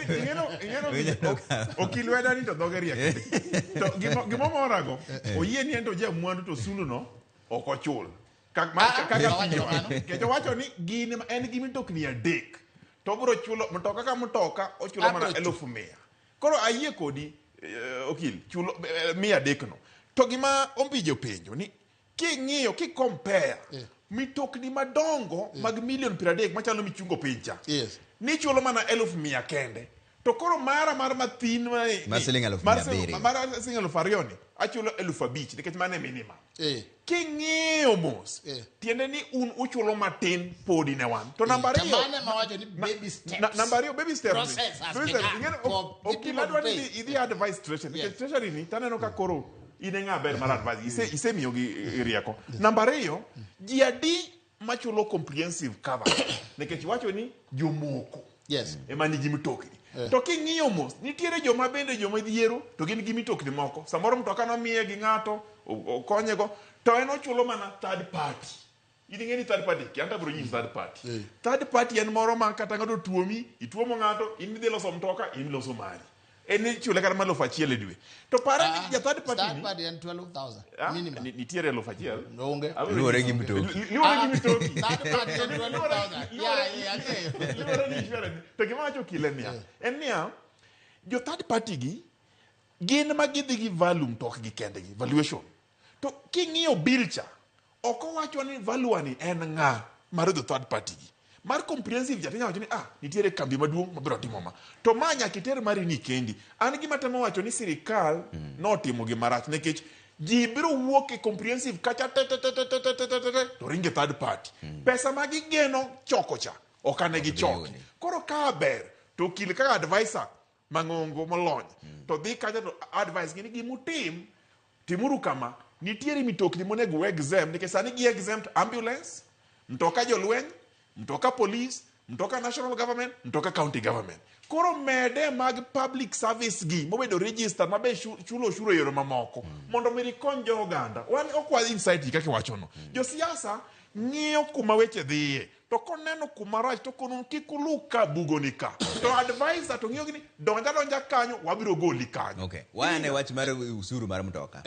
Ing'eno okil weda ni to dhoge riek. To gima morago, oyie ni en to ja mwandu to osuru no ok ochul. Ah, Kaka ah, piny owacho owacho. kamano. Nikech owacho ni gin en gi mitokni adek. To obiro chulo mtoka ka mtoka ochulo mana Abiro chulo. 100,000. Koro ayie kodi okil chulo 300 no. To gima Ombije openjo ni king'iyo ki compare mitokni madongo mag milion 30 machalo michungo piny cha. Nichulo mana 100,000 kende. To koro mara mar mathin Mar siling eluf mar mia abiriyo. Mar siling 2000 ni achulo 5000 nikech mano e minimum. King'iyo mos, tiende ni un uchulo matin podi ne wan. To namba To ariyo, mano ema wacho ni baby steps. Namba ariyo, baby steps ni. Process has Baby steps. begun Ing'eni, for the okil people adwa to ni pay. idhi advice treasury. Nikech treasury ni taneno ka koro in e ng'a ber mar advice. Isemiyogi rieko. Namba ariyo, ji adi machulo comprehensive cover? Nikech iwacho ni jomoko ema nigi mitokni. To king'iyo mos, nitiere joma bende joma dhiero to gin gi mitokni moko. Samoro mtoka nomiye gi ng'ato, okonyego, to en ochulo mana third party. In ing'e ni third party, kia anto abiro nyisi third party. Third party en moro ma kata ng'ato otuomi, ituomo ng'ato, in idhi loso mtoka, in iloso mari. En ichule kata mana 1000 e dwe. To pare ni ja third party Third ni, party en 12,000 Ah, minimum. nitiere 1000. Onge. Abiro Luwore gi nyisi. mtoki. Luwore gi mtoki. Third party en 12,000. Yeah, ang'eyo. Luwore gi insurance. To gima wacho okil en niya, en niya, jo third party gi gin ma gidhi gi value mtokgi kendgi, valuation. To king'iyo bill cha, ok owacho ni value ni en ng'a mar the third party gi. Mar comprehensive cha tinyalo wacho ni nitiere kambi maduong' mabiro timo ma. To ma nyaka iter mari ni kendi. An gima temo wacho ni sirikal notimo gima rach nikech ji biro wuok e comprehensive kacha te te te te te te te te te te to ringe third party. Pesa ma gigeno choko cha ok ane gichoki. Koro ka ber to okil kaka advisor mang'ongo molony to dhi kacha to advice gi ni gimutim timuru kama nitiere mitokni monego u exempt nikech sani gi exempt ambulance, mtoka jolweny, mtoka police, mtoka national government, mtoka county government. Koro mede mag public service gi mobedo register mabe chulo osuru e yore mamoko mondo mi rikony jo oganda. Wan ok wa incite ji kaka iwachono. Josiasa ng'iyo kuma weche dhiye to koneno kuma rach to kono kik ulu ka bugo ni ka. To advisor to ng'iyo gi ni donja donja kanyo wabiro goli kanyo. Okay. Wane wach mar usuru mar mtoka.